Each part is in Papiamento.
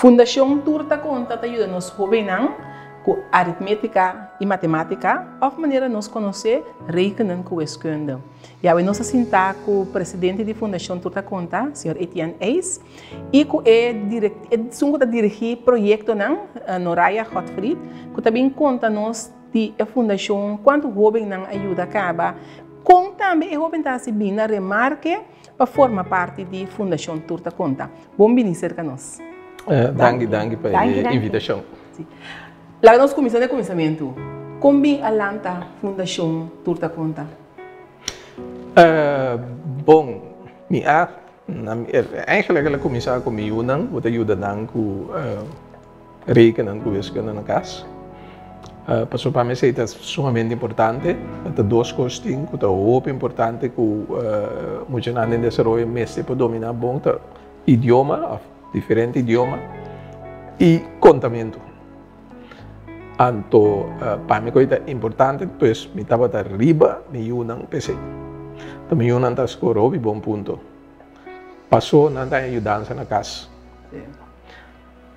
Fundashon Tur Ta Konta ta yuda nos hóbennan ku aritmétika i matemátika òf manera nos konosé rekenen ku wiskunde. Yawe nos a sintá ku presidente di Fundashon Tur Ta Konta, señor Etienne Eis, i ku e esun ku ta dirigí proyektonan, Noraya Godfried, ku ta bin konta nos di e fundashon, kuantu hóbennan a yuda kaba, kon tambe e hóben ta hasi bin na remarke pa forma parti di Fundashon Tur Ta Konta. Bon bini serka nos. Danki, danki pa e invitashon. Laga nos kuminsá na e kuminsamentu. Kon bin a lanta Fundashon Tur Ta Konta? Bon, mi a, eigenlijk el a kuminsá ku mi yunan, bo ta yuda nan ku Rekenen ku wiskunde na kas. Pasobra pa mi esei ta sumamente importante. Ta dos kos tin ku ta hopi importante ku muchanan den desaroyo mester por dominá bon ta idioma òf diferente idioma i kontamentu. Anto pa mi ku ta importante pues mi tabata riba mi yunan p'esei. Ta mi yunan ta skor hopi bon punto. Paso nan ta haña yudansa na kas.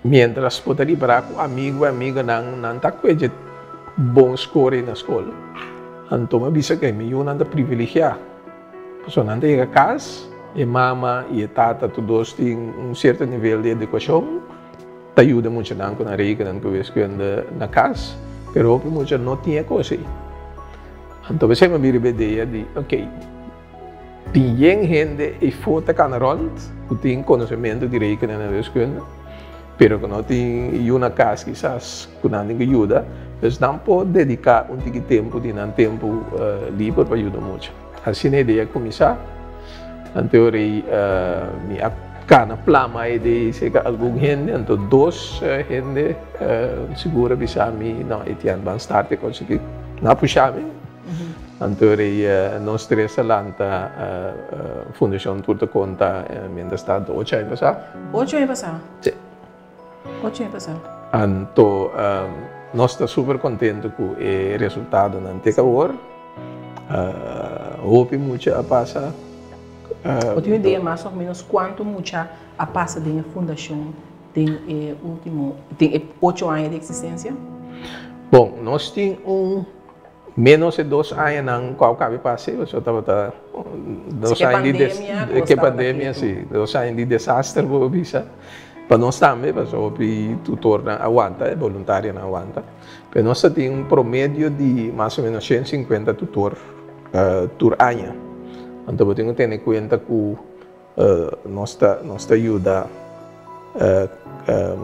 Mientras bo ta ripará ku amigu i amiganan nan ta kueje bon skore na skol, anto mi a bisa ku mi yunan ta privilegiá. Pasobra nan ta yega kas, e mama i e tata tur dos tin un sierto nivel di edukashon, ta yuda muchanan ku nan rekenan ku wiskunde na kas, pero hopi mucha no tin e kos ei. Anto p'esei mi a bira riba e idea di, oke. Tin yen hende eyfo ta kana rond ku tin konosementu di rekenen en wiskunde, pero ku no tin yu na kas kisas ku nan tin ku yuda, pues nan por dediká un tiki tempu di nan tempu liber pa yuda mucha. Asina e idea a kuminsá. Anto ora ei mi a kana plama e idea ei serka algun hende, anto dos hende sigur a bisa mi, no Etienne ban start e kos aki. Nan a pusha mi. Anto rei nos tres a lanta Fundashon Tur Ta Konta mientras tanto ocho aña pasá. Ocho aña pasá? Sí. Ocho aña pasá. Anto nos ta super kontento ku e resultadonan te awor. Hopi mucha a pasa. Bo tin un idea mas òf ménos kuantu mucha a pasa den e fundashon den e último, den e ocho aña di eksistensia? Bon, nos tin un Menos e dos añanan ku a kabe pasa ei, pasobra tabata dos aña di ke pandemia, si, dos aña di desaster por bisa. Pa nos tambe, pasobra hopi tutornan a wanta, e boluntarionan a wanta. Pero nos ta tin un promedio di mas o menos 150 tutor tur aña. Anto bo tin ku tene kuenta ku Nos ta nos ta yuda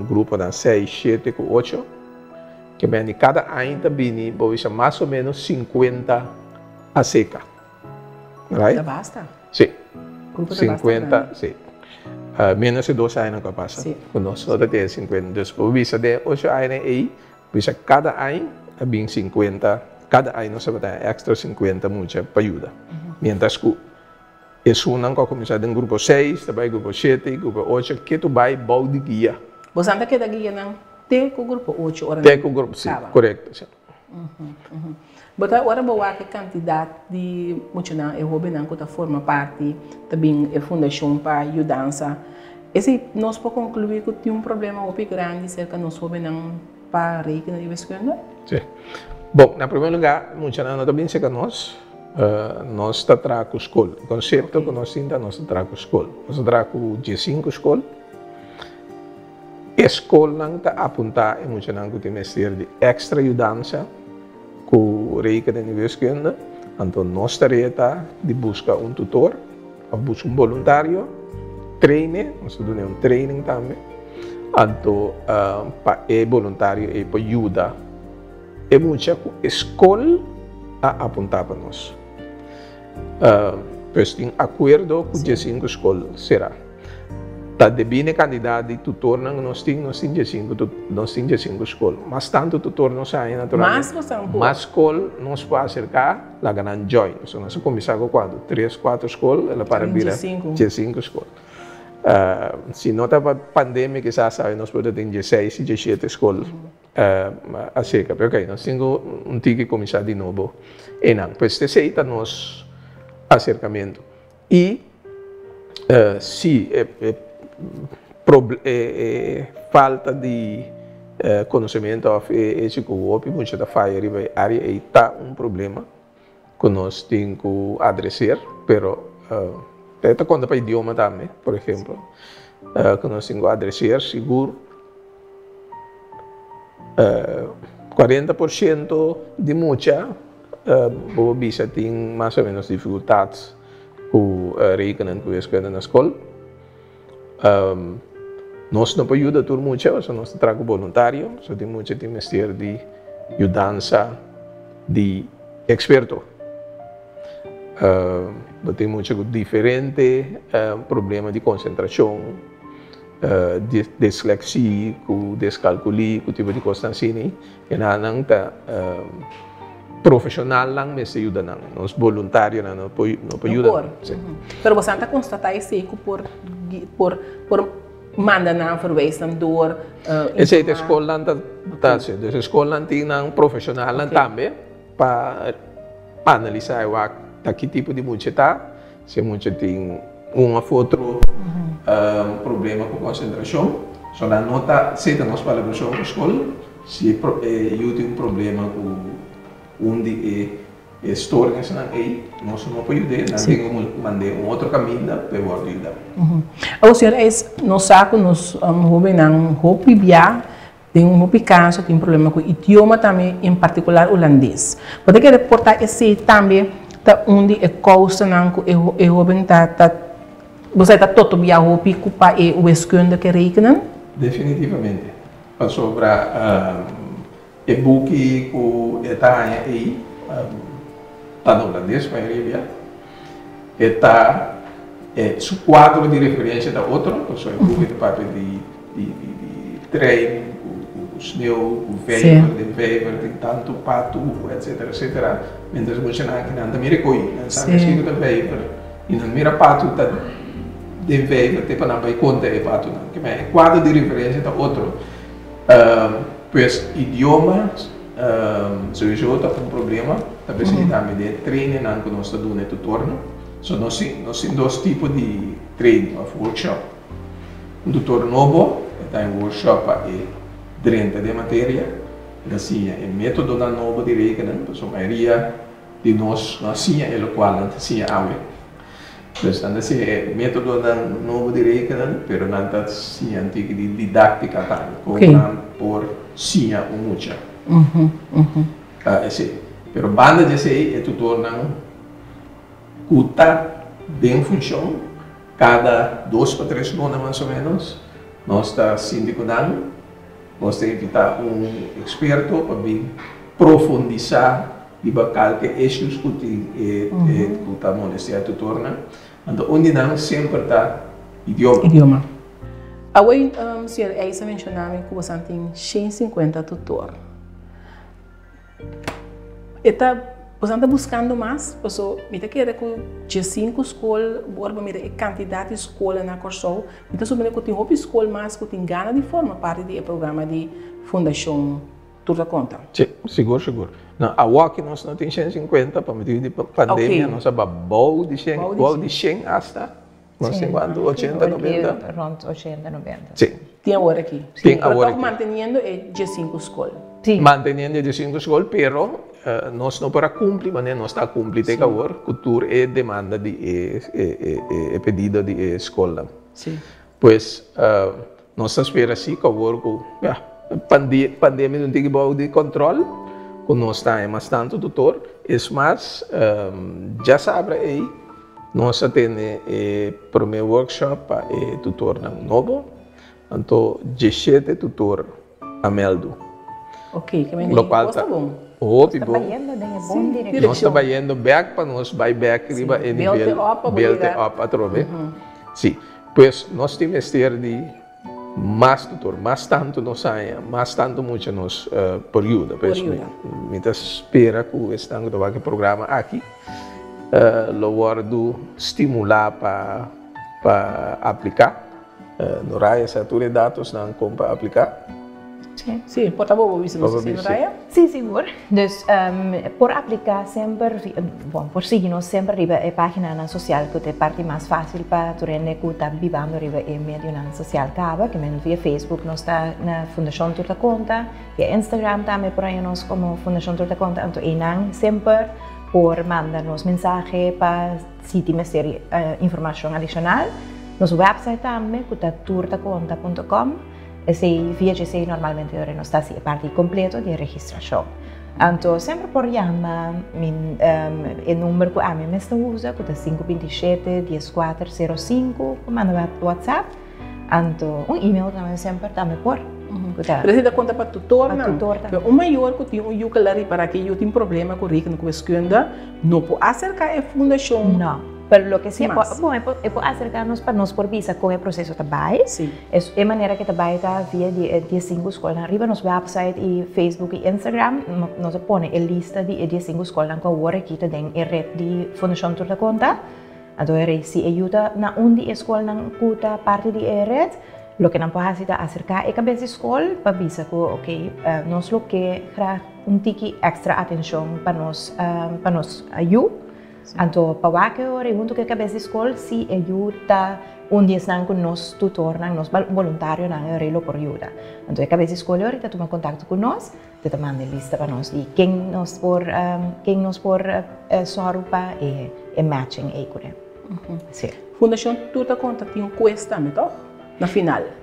gruponan seis, shete ku ocho. Ke men di kada aña ta bini bo bisa mas o menos sinkuenta aseka. Right? Ta basta. Si. Grupo ta basta Sinkuenta, grandi. si. Menos e dos añanan ku a pasa. Si. Ku nos no ta tene sinkuenta. Dus bo bisa den e ocho añanan ei, bisa kada aña a bin sinkuenta, kada aña nos tabata haña èkstra sinkuenta mucha pa yuda. Mientras ku Esunnan ku a kuminsá den grupo seis ta bai grupo shete i grupo ocho ketu bai bou di guia. Bosan ta keda guia nan te ku grupo ocho ora Te nan ku grupo, si, kaba? korekto, si. Bo ta ora bo wak e kantidat di muchanan, e hóbennan ku ta forma parti, ta bin e fundashon pa yudansa, esei nos por konkluí ku tin un problema hopi grandi serka nos hóbennan pa rekenen di wiskunde? Si. Bon, na primer lugá muchanan no ta bin serka nos. Nos ta traha ku skol. E konsepto ku nos tin ta nos ta traha ku skol. Nos ta traha ku diesinku skol. E skolnan ta apuntá e muchanan ku tin mester di èkstra yudansa ku rekenen i wiskunde. Anto nos tarea ta di buska un tutor òf buska un boluntario, train e, nos ta duna e un training tambe, anto pa e boluntario ei por yuda. E mucha ku e skol a apuntá pa nos. Pues tin akuerdo ku diesinku skol será. Ta debí na e kantidat di tutornan ku nos tin, nos tin diesinku nos tin diesinku skol. Mas tantu tutor nos haña naturalmente, mas skol nos por aserká laga nan join. So nos a kuminsá ku kuantu? Tres, kuater skol, el a para bira diesinku skol. Si no ta pa pandemia kisas awe nos por ta tin dieseis i dieshete skol. Acerca, pero ok, nos tin cu un tiki cuminsa di nobo eynan. Pues esey ta nos acercamento. Y si e E falta di konosementu òf e hecho ku hopi mucha ta faya riba e área ei ta un problema ku nos tin ku adreser, pero e ta konta pa idioma tambe, por ehempel, ku nos tin ku adreser sigur 40% di mucha bo por bisa tin mas o menos difikultat ku rekenen ku wiskunde na skol. Nos no por yuda tur mucha, pasobra nos ta traha ku boluntario, so tin mucha tin mester di yudansa di eksperto. Bo tin mucha ku diferente problema di konsentrashon, disleksia, ku deskalkuli, ku tipo di kosnan asina. E nan ta profesionalnan mester yuda nan, nos boluntarionan no por no por yuda nan. Sí. Pero boso ta constata esey cu por por por manda nan verwijs nan door? Esey ta scolnan ta ta haci. Dus e scolnan tin nan profesionalnan tambe pa analisa e wak ta ki tipo di mucha ta, si e mucha tin un of otro problema cu concentracion. So nan no ta seta nos palabracion cu scol. Si e yu tin un problema ku un di e stoornisnan ei, nos no por yud'é, nan tin ku mand'é un otro kaminda pa e wòrdu yudá. Awor, señor Eis, nos sa ku nos hóbennan hopi bia den un hopi kaso tin problema ku idioma tambe, en partikular hulandes. Bo ta kere por ta esei tambe ta un di e kousanan ku e hóben ta ta bo sa e ta totobia hopi ku pa e wiskunde ke rekenen? Definitivamente. Pasobra e buki ku e ta haña ei ta na hulandes, mayoria bia. E ta, su kuadro di referensia ta otro, pasobra e buki ta papia di trein ku sneu, ku vijver, den vijver tin tantu patu, etsetera, etsetera. Mientras muchanan aki nan ta mira e koi, nan sa mes kiko ta vijver i nan mira patu ta den vijver te pa nan bai konta e patunan. Ke men e kuadro di referensia ta otro. Pues idioma souiso ta un problema, ta p'esei tambe den e trainingnan ku nos ta duna e tutornan. So nos tin nos tin dos tipo di training òf workshop. Un tutor nobo e ta en workshop pa e drenta den materia, e ta siña e métodonan nobo di rekenen, pasobra mayoria di nos no a siña e lokual nan ta siña awe. Pues nan ta siña e métodonan nobo di rekenen, pero nan ta siña un tiki di didáktika tambe, kon nan por siña un mucha. Esei. Pero banda di esei e tutornan ku ta den funshon kada dos pa tres luna mas o ménos nos ta sinti ku nan. Nos ta invitá un eksperto pa bin profundisá riba kalke issues ku tin e ku ta molestiá e tutornan. Anto un di nan semper ta idioma. Idioma. Awor señor Eis a menshoná mi ku bosan tin 150 tutor. E ta, bosan ta buskando mas? Paso mi ta kere ku 15 skol, ora bo mira e kantidat di skolnan na Kòrsou, mi ta supone ku tin hopi skol mas ku tin gana di forma parti di e programa di Fundashon Tur Ta Konta. Si, sigur sigur. No, awoki nos no tin 150 pa motibu di pandemia nos a ba bou di shen, bou di shen asta. Nos tin kuantu? 80, 90? Rond 80, 90. Si. Tin awor aki. Tin awor aki. Pero tòg manteniendo e 15 skol. Si. Manteniendo e 15 skol, pero nos no por a kumpli manera nos ta kumpli te awor ku tur e demanda di e e pedido di e skolnan. Si. Pues nos ta spera si ku awor ku ya pandemia no tin ki bou di kòntròl ku nos ta haña mas tantu tutor. Es mas djasabra ei Nos a tene e promé workshop pa e tutornan nobo, anto 17 tutor a mèldu. Ok, ke mende kos ta bon. Hopi bon. Nos ta bayendo den e bon direkshon. Nos ta bayendo bèk pa nos bai bèk riba e nivel. Build it up Build it up atrobe. Si, pues nos tin mester di mas tutor, mas tantu nos haña, mas tantu mucha nos por yuda. Por yuda. Mi ta spera ku esnan ku ta wak e programa aki lo wòrdu stimulá pa pa apliká. Noraya sa tur e datosnan kon pa apliká. Si. Si, por ta bo bo bisa nos Bo asina, bisa. Raya? Si, sigur. Dus por apliká semper, bon, por sigui nos semper riba e páginanan sosial ku ta e parti mas fásil pa tur hende ku ta bibando riba e medionan sosial kaba. Ke men via Facebook nos ta na Fundashon Tur Ta Konta, via Instagram tambe por haña nos komo Fundashon Tur Ta Konta. Anto einan semper por manda nos mensahe pa si tin mester informashon adishonal. Nos wèpsait tambe ku ta turtakonta punto com. Esei via djesei normalmente ora nos ta hasi e parti kompleto di e registrashon. Anto semper por yama mi e number ku ami mes ta usa ku ta sinku 27 dieskuater sero sinku por manda whatsapp anto un email tambe semper tambe por ku ta. Pero esei ta konta pa tutornan. Pa tutor tambe. Pero un mayor ku tin un yu ku el a ripará ku e yu tin problema ku rekenen ku wiskunde no por aserká e fundashon. No. Pero loke si e por, Mas. bon e por aserká nos pa nos por bisa kon e proseso ta bai. Si. E manera ke ta bai ta via di e diesinku skolnan. Riba nos website i Facebook i Instagram nos a pone e lista di e diesinku skolnan ku awor aki ta den e ret di Fundashon Tur Ta Konta. Anto e rei si e yu ta na un di e skolnan ku ta parti di e ret, loke nan por hasi ta aserká e kabes di skol pa bisa ku oke nos lo ke graag un tiki èkstra atenshon pa nos pa nos yu. Anto pa wak e ora i huntu ku e kabes di skol si e yu ta un di esnan ku nos tutornan, nos boluntarionan e ora i lo por yuda. Anto e kabes di skol e ora i ta tuma kontakto ku nos, e ta manda e lista pa nos di ken nos por ken nos por sòru pa e matching ei kuné. Si. Fundashon Tur Ta Konta tin un kues tambe tòg? Na final.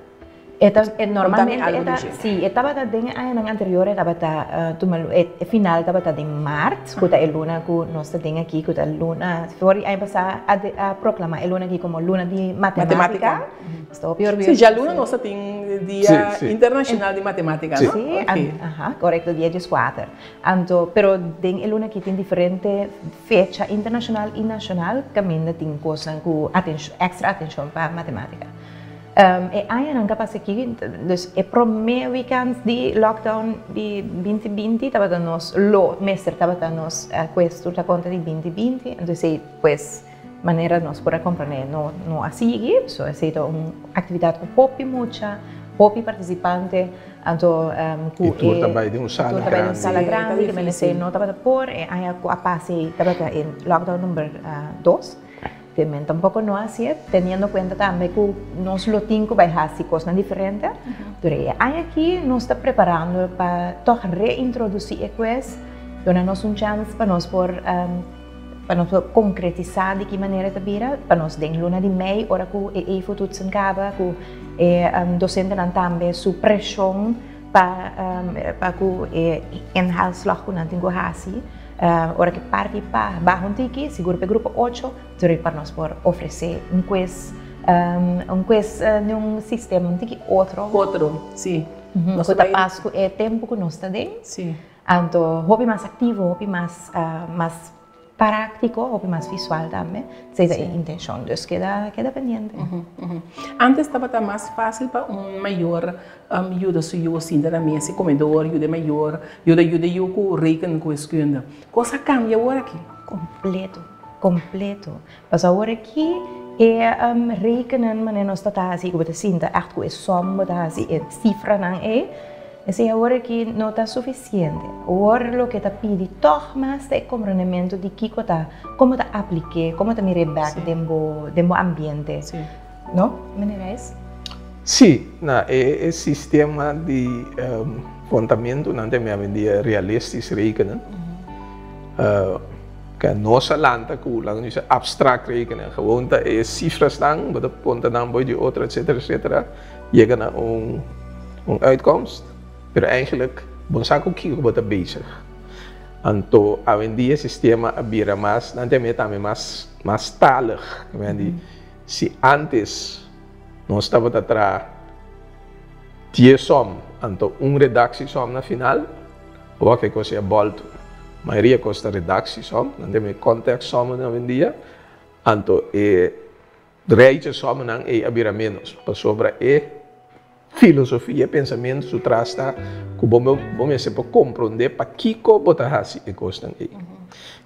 E ta, e normalmente e ta, si, e tabata den e añanan anterior e tabata tuma e final tabata den maart, ku ta e luna ku nos ta den aki, ku ta luna, for di aña pasá a a proklama e luna aki komo luna di matemátika. Nos ta hopi orguyoso. Si, djaluna nos ta tin dia internashonal di matemátika, no? Si, aha, korekto, dia dieskuater. Anto, pero den e luna aki tin diferente fecha internashonal i nashonal kaminda tin kosnan ku atenshon, èkstra atenshon pa matemátika. E añanan ka pasa aki, dus e promé weekend di lockdown di 2020 tabata nos lo mester tabata nos quiz tur ta konta di 2020, entonces esei pues manera nos por a komprendé no no a sigui, so esei ta un aktividat ku hopi mucha, hopi partisipante, anto ku I tur ta bai den un sala tur ta bai den un sala grandi. grandi, kimen esei no tabata por, e aña ku a pasa ei tabata e lockdown number dos. Temen tampoco no hacié, teniendo cuenta tambe cu nos lo tin cu bay haci cosnan diferente. Pero e aña aki nos ta preparando pa toch reintroduci e quiz, duna nos un chance pa nos por pa nos por concretisa di ki manera ta bira, pa nos den luna di mei ora cu e evo-toetsen caba, cu e docentenan tambe su presion pa pa cu e inhaalslag cu nan tin cu haci. Ora ki parti pa baha un tiki, sigur pa e grupo ocho, duri pa nos por ofresé un quiz, un quiz den un sistema un tiki otro. Otro, si. Ku ta pas ku e tempu ku nos ta den. Si. Anto hopi mas aktivo, hopi mas mas práktiko, hopi mas visual tambe. Esei ta e intenshon, dus keda keda pendiente. Antes tabata mas fásil pa un mayor yuda su yu sinta na mesa i komedor, yuda e mayor, yuda yuda e yu ku reken ku wiskunde. Kos a kambia awor aki? Kompleto, kompleto. Pasobra awor aki e rekenen manera nos ta ta hasi ku bo ta sinta ègt ku e sòm bo ta hasi e sifranan ei, esei awor aki no ta sufisiente. Awor loke ta pidi tòg mas ta e komprendementu di kiko ta, komo ta aplik'é, komo ta mir'é bèk den bo den bo ambiente. No, meneer Reis? Sí, na e sistema di kontamentunan ta mi dia realistisch rekenen. Ke nos a lanta ku laga nos bisa abstract rekenen, gewoon ta e sifrasnan bo ta konta nan boy di otro etcetera etcetera yega na un un uitkomst, pero eigenlijk bo no sa ku kiko bo ta bezig. Anto awendia e sistema a bira mas, nan ta mira tambe mas mas talig, si antes nos tabata traha dies som, anto un redactiesom na final, awor ke kos ya bolto. Mayoria kos ta redactiesom, nan ta mira contextsommen awendia, anto e rijtjesommennan ei a bira menos, pasobra e filosofia, e pensamentu su tras ta ku bo bo mester por komprondé pakiko bo ta hasi e kosnan ei.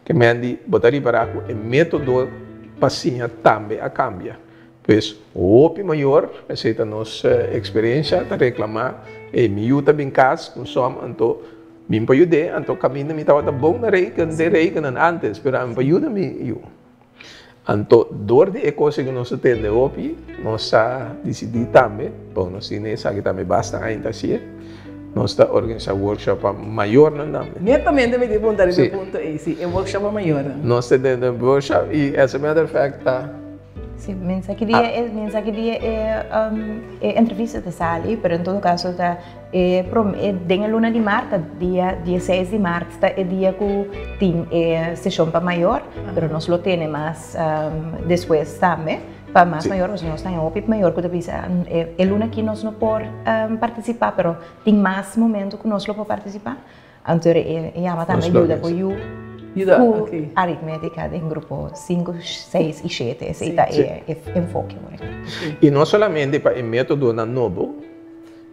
Ke men di bo ta ripará ku e método pa siña tambe a kambia. Pues hopi mayor, esei ta nos eksperensia, ta reklamá, Ey, mi yu ta bin kas ku sòm, anto mi por yud'é, anto kaminda mi tabata bon na reken, den rekennan ántes, pero ami por yuda mi yu. Anto dor di e kos ei ku nos a tende hopi, nos a disidí tambe, bon nos tin esaki tambe basta aña ta hasié, nos ta organisá workshop pa mayornan tambe. Netamente mi tin punta riba e punto ei, sí, e workshop pa mayornan. Nos ta tene workshop i as a matter of fact ta. Sí, mi sa ki dia e, mi sa ki dia e, e entrevista ta sali, pero en todo caso ta e prom, e den e luna di maart, ta dia dieseis di maart ta e dia ku tin e seshon pa mayor, pero nos lo tene mas despues tambe pa mas mayor, pasobra nos ta haña hopi mayor ku ta bisa e e luna aki nos no por partisipá, pero tin mas momento ku nos lo por partisipá. Anto e yama tambe yuda ku yu ku aritmétika den grupo sinku, seis i shete. Esei ta e enfoke. I no solamente pa e métodonan nobo,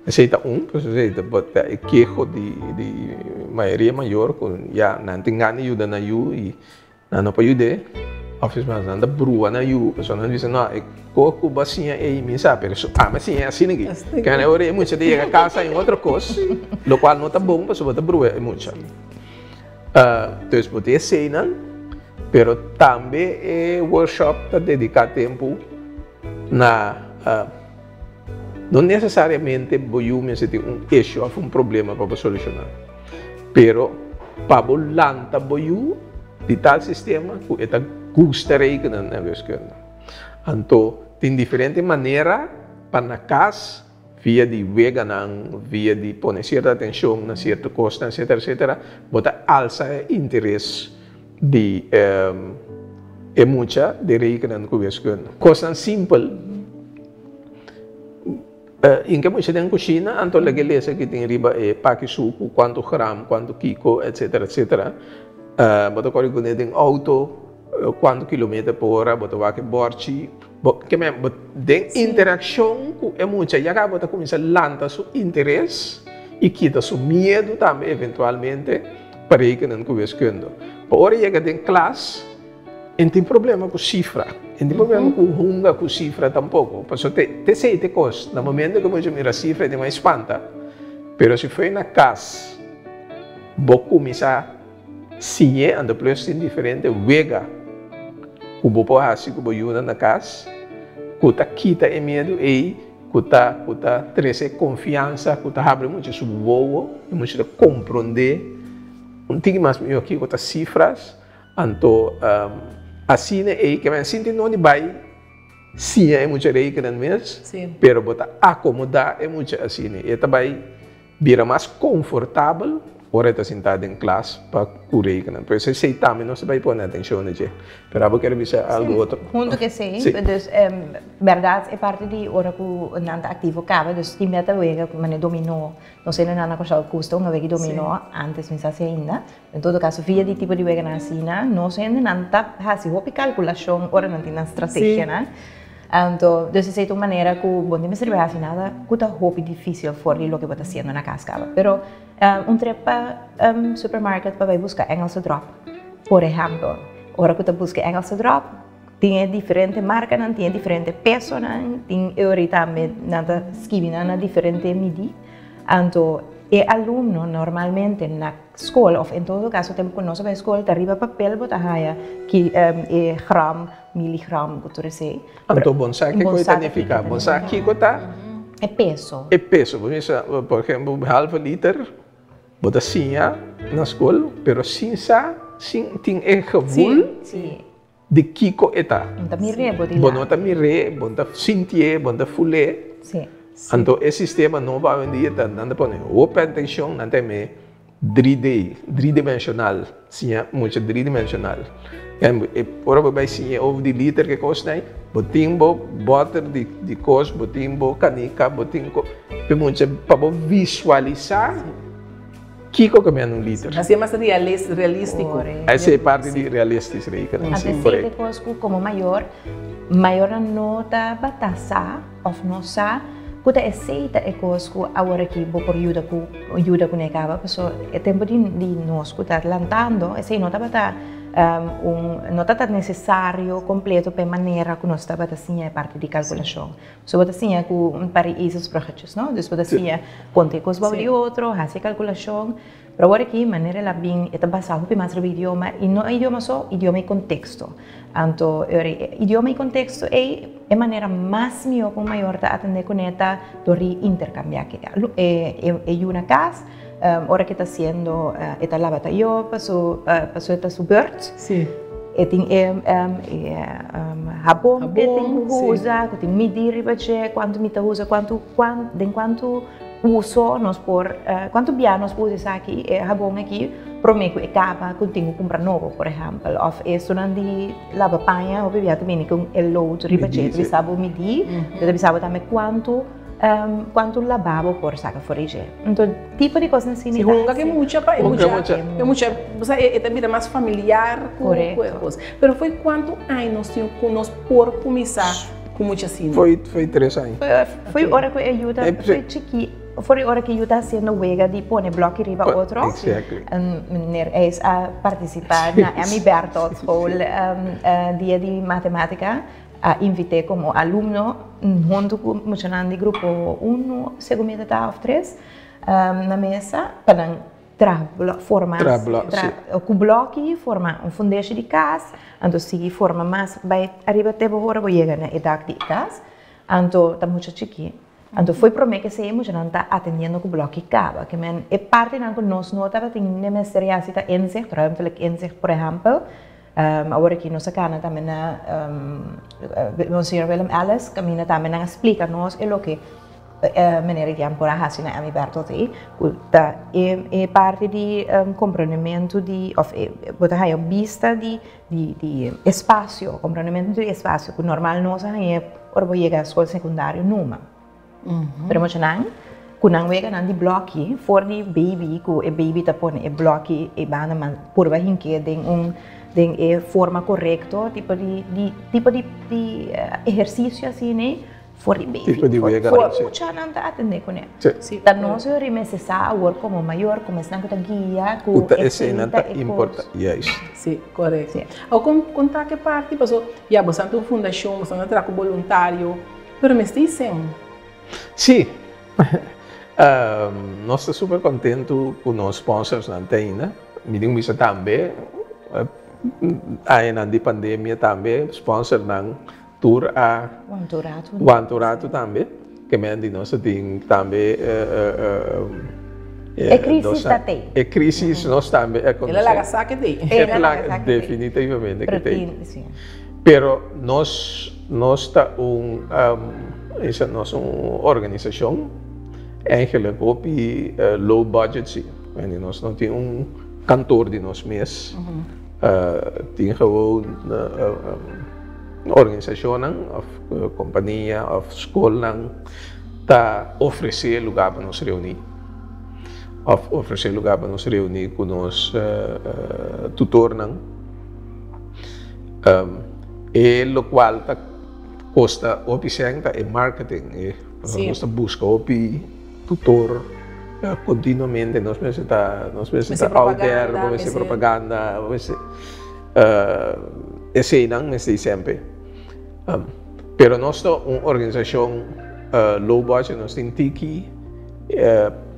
esei ta un, pasobra esei ta e keho di mayoria mayor ku ya nan tin gana di yuda nan yu i Nan no por yud'é, òf es mas, nan ta brua nan yu, pasobra nan bisa, No, e kos ku bo a siña ei mi sa, pero su ami a siña asina aki. Kende ora e mucha ta yega kas haña otro kos, lokual no ta bon pasobra bo ta brua e mucha. Dus bo tin eseinan, pero tambe e workshop ta dediká tempu na no nesesariamente bo yu mester tin un issue òf un problema pa bo solushoná. Pero pa bo lanta bo yu di tal sistema ku e ta gusta rekenen en wiskunde. Anto tin diferente manera pa na kas via di weganan, via di pone sierto atenshon na sierto kosnan etcetera etcetera bo ta alsa e interes di e mucha di rekenen ku wiskunde. Kosnan simpel. Inke mucha den kushina, anto lege lesa ki tin riba e paki suku, kuantu gram, kuantu kiko, etsetera, etsetera. Bo ta kore kuné den outo, kuantu kilometer pa ora, bo ta wak e bòrchi. Bo ke men, bo den interakshon ku e mucha ya kaba bo ta kuminsá lanta su interes i kita su miedu tambe eventualmente pa rekenen ku wiskunde. Pa ora e yega den klas. E no tin problema ku sifra, e no tin problema ku hunga ku sifra tampoko, pasobra te te esei te kos, na momento ku bo mira sifra e tin mas spanta, pero si foi na kas bo kuminsá siñ'é, anto plus tin diferente wega ku bo por hasi ku bo yunan na kas ku ta kita e miedu ei, ku ta ku ta trese konfiansa, ku ta habri mucha su wowo i mucha ta komprondé un tiki mas mihó kiko ta sifras. Anto asina ei ke men sinti no di bai siña e mucha rekenen mes, pero bo ta akomodá e mucha asina. E ta bai bira mas konfortabel ora e ta sintá den klas pa ku rekenen. Por eso esei tambe nos ta bai pone atenshon na dje. Pero abo kere bisa algu otro? Huntu ku esei, dus bèrdat e parti di ora ku nan ta aktivo kaba, dus tin meta wega ku manera dominó. Nos hende nan a Kòrsou gusta un wega di dominó, antes mi sa si ainda. En todo caso, via di tipo di weganan asina, nos hendenan ta haci hopi calculacion ora nan tin nan strategianan. Anto, dus esey ta un manera cu bo no tin mester haci nada cu ta hopi dificil for di loke bo ta haciendo na cas caba. Pero un trip pa supermarket pa bay busca Engelse drop, por ehempel. Ora cu ta busca Engelse drop, tin e diferente marcanan, tin e diferente pesonan, tin e ora tambe nan ta skibi nan na diferente midi. Anto, e alumno normalmente na skol of en todo kaso tempu ku nos a bai skol ta riba papel bo ta haya ki e gram, miligram ku tur esei. Anto bon sa kiko e ta nifiká? Bon sa kiko ta? E peso. E peso. Bo bisa, por ehempel, halve liter bo ta siña na skol, pero sin sa, sin tin e gevoel di kiko e ta. Bo ta mir'é bo di Bo no ta mir'é, bo no ta sintié, bo no ta ful'é. Anto e sistema nobo awendia ta nan ta pone hopi atenshon, nan ta heme 3D, dridimensional, siña mucha dridimensional. Ora bo bai siña over di liter ke kosnan ei, bo tin bo bòter di kos, bo tin bo kanika, bo tin ko, pa mucha pa bo visualisá kiko ke mende un liter. Así e mas realístiko. Esei e parti di realistisch rekenen, si, korekto. Anto esei ta e kos ku komo mayor, mayornan no ta batasa. Of no sa ku ta esei ta e kos ku aworakí bo por yuda ku yuda kuné kaba paso e tempu di di nos ku ta lantando esei no tabata. Un no ta tan necesario completo pa e manera cu nos tabata siña e parti di calculacion. So bo ta siña cu un par di ezelsbruggetjes, no? Dus bo ta siña conta e cos bou di otro, haci e calculacion. Pero awor aki manera el a bin e ta basa hopi mas riba idioma y no idioma so, idioma y contexto. Anto e idioma y contexto ey e manera mas miho cu un mayor ta atende cune ta door di intercambia cu e yu na cas. Ora ke ta hasiendo e ta laba tayo paso paso e ta su beurt. Sí. E tin e e habon ke tin ku usa, ku tin midi riba dje, kuantu mi ta usa, kuantu kuan den kuantu uso nos por kuantu bia nos por usa esaki e habon aki prome ku e kaba ku tin ku kumpra nobo por ehèmpel òf esunnan di laba paña hopi bia ta bini ku e load riba dje ta bisa bo midi, ta bisa bo tambe kuantu. Cuanto laba bo por saca for di dje. Enton tipo di cosnan asina Si hunga ke mucha pa e mucha e mucha bo sa e ta bira mas familiar cu e cos. Pero foi cuanto aña nos tin cu nos por cuminsa cu mucha asina? Foi foi tres aña. Foi ora cu e yu ta foi chiki for di ora cu e yu ta haciendo wega di pone bloki riba otro. Exactly. Meneer Eis a participa na Emmy Berthold school dia di matematica. A invit'é komo alumno huntu ku muchanan di grupo unu, segun mi ta ta, òf tres, na mesa pa nan traha forma ku blòki forma un fundeshi di kas, anto sigui forma mas bai ariba te bo ora bo yega na e dak di e kas, anto ta mucha chikí. Anto fo'i promé ke esei muchanan ta atendiendo ku blòki kaba, ke men e partinan ku nos no tabatin den mester hasi ta inzicht, ruimtelijk inzicht por ehèmpel. Awor aki nos a cana tambe na Monseñor Willem Ellis caminda tambe nan a splica nos e loke meneer Etienne por a haci na Emmy Berthold ey cu ta e parti di comprendemento di of bo ta haya bista di di espacio comprendemento di espacio cu normal nos a haya ora bo yega school secundario numa. Pero muchanan ku nan weganan di blòki for di baby ku e baby ta pone e blòki e banda man purba hink'é den un den e forma korekto tipo di di tipo di di ehersisio asina for di baby Tipo di wega for muchanan ta atendé kuné. Ta nos yori mester sa awor komo mayor komo esnan ku ta guia ku Ku ta eseinan ta importa juist. Sí korekto. Awor kon kon ta ke parti paso ya boso ta un fundashon boso ta traha ku boluntario. Pero mester i sen. Sí. Nos ta super kontentu ku nos sponsorsnan ta ainda. Mi tin ku bisa tambe, añanan di pandemia tambe sponsornan tur a wanta un ratu tambe. Ke men di nos a tin tambe E crisis ta tei. E crisis nos tambe a konosé. El a laga sa ke tei. El a laga definitivamente ke tei. Pero nos nos ta un esa nos un organisashon eigenlijk hopi low budget si. Wende nos no tin un kantoor di nos mes. Tin gewoon organisashonnan of kompania of skolnan ta ofresé lugar pa nos reuní of ofresé lugar pa nos reuní ku nos tutornan. E lokual ta kosta hopi sèn ta e marketing. E nos ta buska hopi tutor kontinuamente. Nos mester ta nos mester ta out there, bo mester propaganda, bo mester eseinan mester di semper. Pero nos ta un organisashon low budget, nos tin tiki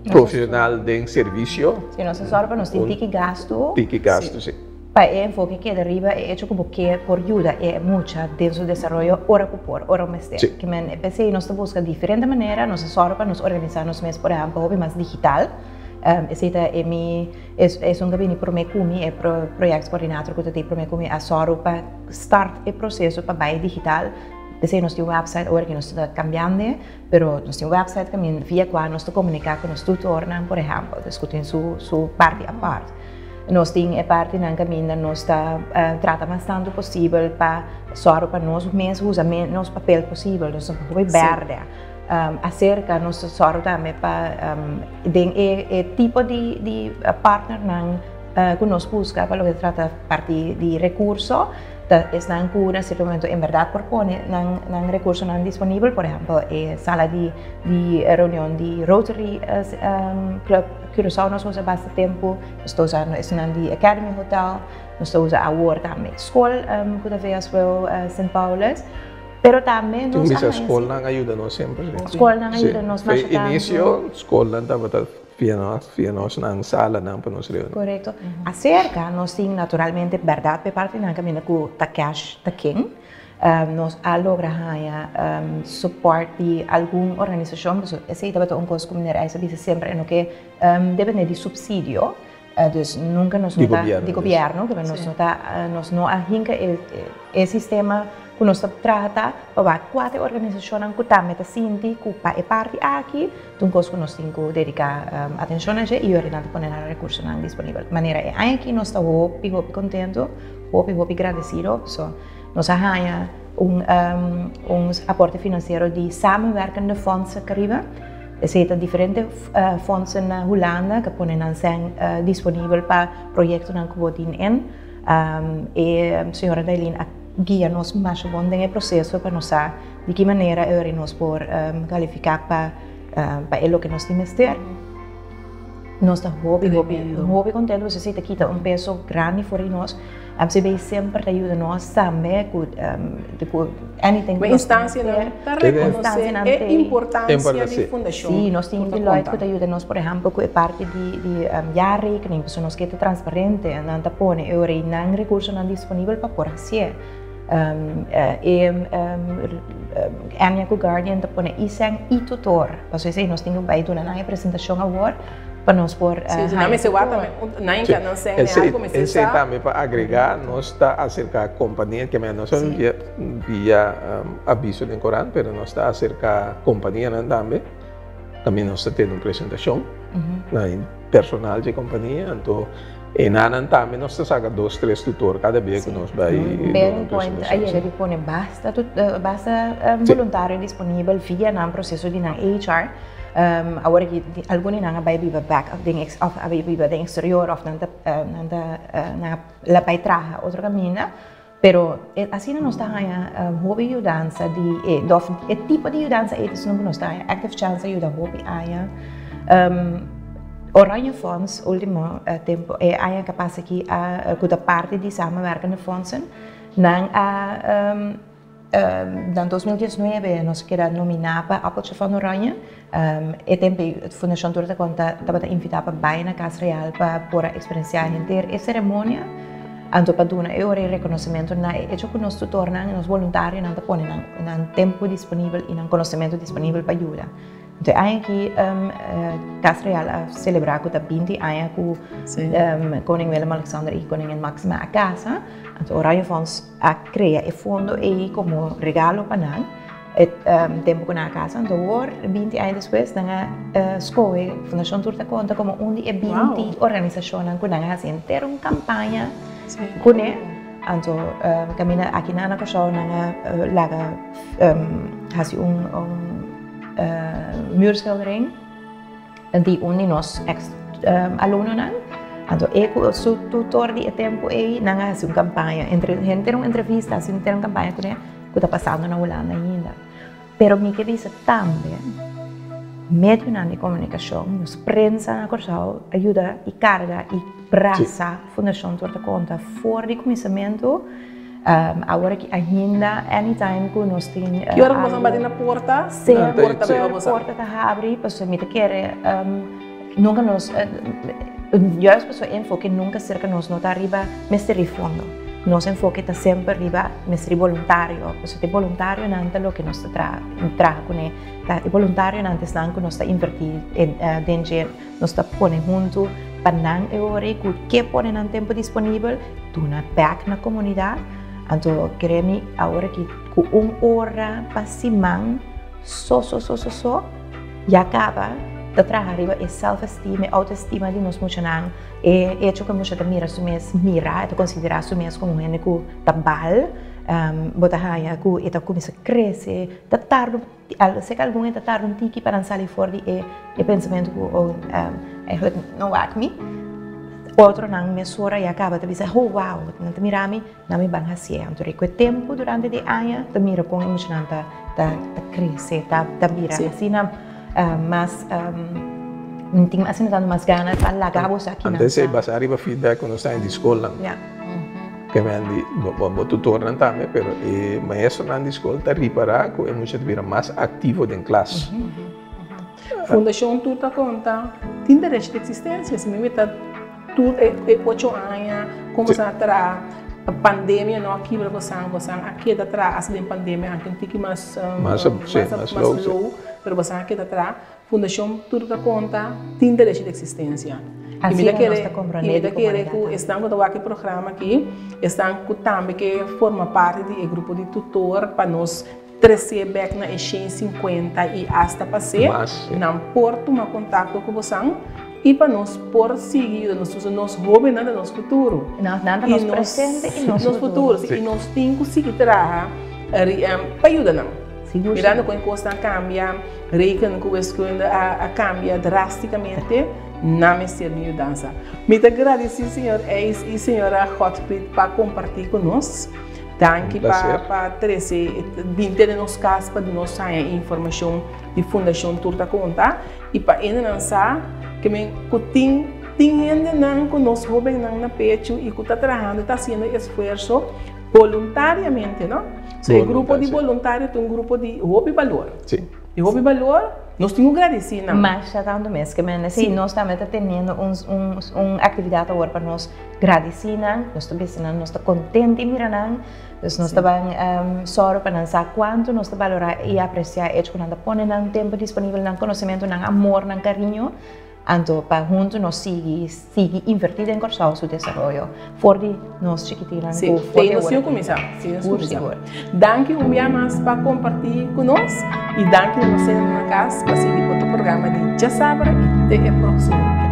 profesional den servisio. Si, nos ta sòru pa nos tin tiki gastu. Tiki gastu, si. Pa e enfoke keda riba e echo ku bo ke por yuda e mucha den su desaroyo ora ku por, ora ku mester. Sí. Ke men p'esei nos ta buska diferente manera, nos ta sòru pa nos organisá nos mes, por ehèmpel, hopi mas digital. Esei ta e mi, esun ku a bini promé ku mi, e projectcoördinator ku ta tin promé ku mi a sòru pa start e proseso pa bai digital. P'esei nos tin un website ora ku nos ta kambiando, pero nos tin un website kaminda via kua nos ta komuniká ku nos tutornan, por ehèmpel, dus ku tin su su parti apart. Nos tin e partinan kaminda nos ta trata mas tantu posibel pa sòru pa nos mes usa ménos papel posibel, nos ta hopi bèrdè. Aserka nos ta sòru tambe pa den e tipo di partnernan ku nos buska pa loke ta trata parti di rekurso ta esnan ku na sierto momento en bèrdat por pone nan rekursonan disponibel, por ehèmpel e sala di reunion di Rotary Club. Curaçao nos usa basta tempu, nos ta usa esnan di Academy Hotel, nos ta usa awor tambe skol ku ta VSWO Sint Paulus. Pero tambe nos a haña. Skolnan a yuda nos semper. Skolnan a yuda nos masha tantu. Inisio skolnan tabata fia nos, fia nos nan salanan pa nos reuni. Korekto. Aserka nos tin naturalmente bèrdat pa e partinan kaminda ku ta cash ta king. Nos a logra haña support di algun organisashon, pasobra esei tabata un kos ku meneer Eis a bisa semper e no ke depende di supsidio, dus nunka nos no ta di gobièrnu, nos no ta nos no a hinka e sistema ku nos ta traha ta pa wak kua ta e organisashonnan ku tambe ta sinti ku pa e parti aki ta un kos ku nos tin ku dediká atenshon na dje i yori nan ta pone nan rekursonan disponibel. Manera e aña aki nos ta hopi hopi kontentu, hopi hopi gradesido, pasobra Nos a haña un un aporte finansiero di Samenwerkende Fondsen Caribe. Esei ta diferente fondsen na Hulanda ku pone nan sèn disponibel pa proyektonan ku bo tin en. E señora Dailin a guia nos masha bon den e proseso pa nos sa di ki manera e ora nos por kalifiká pa pa e loke nos tin mester. Nos ta hopi hopi hopi kontentu pasobra esei ta kita un peso grandi for di nos. MCB semper ta yuda nos tambe ku ku anything ku nos mester. Ta rekonosé e importansia di fundashon. Sí, nos tin Deloitte ku ta yuda nos por ehèmpel ku e parti di di jaarrekening pasobra nos ke ta transparente. Nan ta pone e ora ei nan rekursonan disponibel pa por hasié. E Enya ku Guardian ta pone i sèn i tutor. Pasobra esei nos tin ku bai duna nan e presentashon awor pa nos por haña tutor. Esei tambe pa agregá, nos ta aserká kompania, ke mei nos a via aviso den korant, pero nos ta aserká kompanianan tambe, kaminda nos ta tene un presentashon na personal dje kompania, anto E nanan tambe nos ta saca dos tres tutor cada bia cu nos bay duna un presentacion. A yega di pone basta basta voluntario disponibel via nan proceso di nan HR. Awor aki algun di nan a bay biba bek of den of a bay biba den exterior of nan ta nan ta nan a bay traha otro caminda. Pero asina nos ta haña hopi yudansa di e of e tipo di yudansa ei ta esun ku nos ta haña. Active Chance a yuda hopi aña. Oranje Fonds ultimo tempu e aña ku a pasa aki a ku ta parti di Samenwerkende Fondsen nan a na 2019 nos a keda nominá pa Appeltje van Oranje. E tempu ei Fundashon Tur ta Konta tabata invitá pa bai na Kas Real pa por a eksperensiá henter e seremonia. Anto pa duna e ora e rekonosementu na e echo ku nos tutornan i nos boluntarionan ta pone nan tempu disponibel i nan konosementu disponibel pa yuda. Anto e aña aki Kas Real a selebrá ku ta 20 aña ku Koning Willem-Alexander i Koningin Máxima a kasa. Anto Oranje Fonds a krea e fondo ei komo regalo pa nan e tempu ku nan a kasa. Anto awor, 20 aña despues, nan a skohe Fundashon Tur Ta Konta komo un di e 20 organisashonnan ku nan a hasi henter un kampaña kuné. Anto kaminda aki nan na Kòrsou nan a laga hasi un muurschildering di un di nos ex alumnonan. Anto e ku su tutor di e tempu ei nan a hasi un kampaña, henter un entrevista, hasi henter un kampaña kuné ku ta pasando na Hulanda ainda. Pero mi ke bisa tambe, medionan di komunikashon, nos prensa na Kòrsou a yuda i karga i brasa Fundashon Tur Ta Konta for di kuminsamentu. Awor aki ainda anytime ku nos tin Ki ora ku boso bati na porta? Semper porta ta habri pasobra mi ta kere nunka nos juist pasobra e enfoke nunka serka nos no ta riba mester di fondo. Nos enfoke ta semper riba mester di boluntario pasobra e boluntarionan ta loke nos ta traha traha kuné. Ta e boluntarionan ta esnan ku nos ta inverti den dje. Nos ta pone huntu pa nan e ora ei ku ke pone nan tempu disponibel, duna bèk na komunidat. Anto kere mi awor aki ku un ora pa siman so so so so so ya kaba ta traha riba e self esteem, e autoestima di nos muchanan, e echo ku e mucha ta mira su mes mira, e ta konsiderá su mes komo un hende ku ta bal, bo ta haña ku e ta kuminsá krese, ta tarda. Seka algun e ta tarda un tiki pa nan sali for di e e pensamentu ku oh eigenlijk no wak mi. Otronan mesora ya kaba ta bisa oh wow nan ta mira mi nan mi ban hasié. Anto rico e tempu durante di e aña ta mira kon e muchanan ta ta ta krese ta ta bira asina mas. Mi tin asina tantu mas gana pa laga boso aki nan Antes sa. ei basá riba feedback ku nos ta haña di skolnan. Ja. Ke men di bo bo tutornan tambe pero e maestronan di skol ta ripará ku e mucha ta bira mas aktivo den klas. Fundashon Tur Ta Konta tin derecho di eksistensia. Si mi meta tur e e ocho aña kon boso a traha pandemia no a kibra bosan, bosan a keda traha asta den pandemia anke un tiki mas Mas sí, mas mas low sí. low pero bosan a keda traha. Fundashon Tur Ta Konta tin derecho di eksistensia. I mi ta Asina nos kere ta i komprondé mi ta di kere komunidat ku tambe. esnan ku ta wak e programa aki, esnan ku tambe ke forma parti di e grupo di tutor pa nos tresé bèk na e 150 i asta pasé, Mas, sí. nan por tuma kontakto ku bosan i pa nos por sigui yuda nos usa nos hóbennan ta nos futuro. Nan ta I nos nos presente i nos nos futuro. futuro, sí. Sí. I nos tin ku sigui traha ri pa yuda nan. Sigur, Mirando sigur. kon e kosnan kambia, Reken ku wiskunde a kambia drástikamente, nan mester di yudansa. Mi ta gradisí señor Eis i señora Godfried pa kompartí ku nos. Danki pa pa trese bin te den nos kas pa nos haña e informashon di Fundashon Tur Ta Konta i pa hendenan sa ke men ku tin tin hendenan ku nos hóbennan na pechu i ku ta trahando ta hasiendo esfuerso boluntariamente no. So e grupo di boluntario ta un grupo di hopi balor. Di hopi balor, nos tin ku gradisí nan. Masha tantu mes ke men si nos tambe ta teniendo un un un aktividat awor pa nos gradisí nan, nos ta bisa nan nos ta kontent di mira nan, dus nos ta ban sòru pa nan sa kuantu nos ta balorá i apresiá e hecho ku nan ta pone nan tempu disponibel, nan konosementu, nan amor, nan kariño. Anto pa huntu nos sigui sigui invertí den Kòrsou su desaroyo for di nos chikitinnan Sí, ku for te di nos awor tin aki. kuminsá. Sí, nos Sigur, kuminsá. sigur. Danki un bia mas pa kompartí ku nos i danki na nos na kas pa sigui otro programa di Djasabra i te e próksimo bia.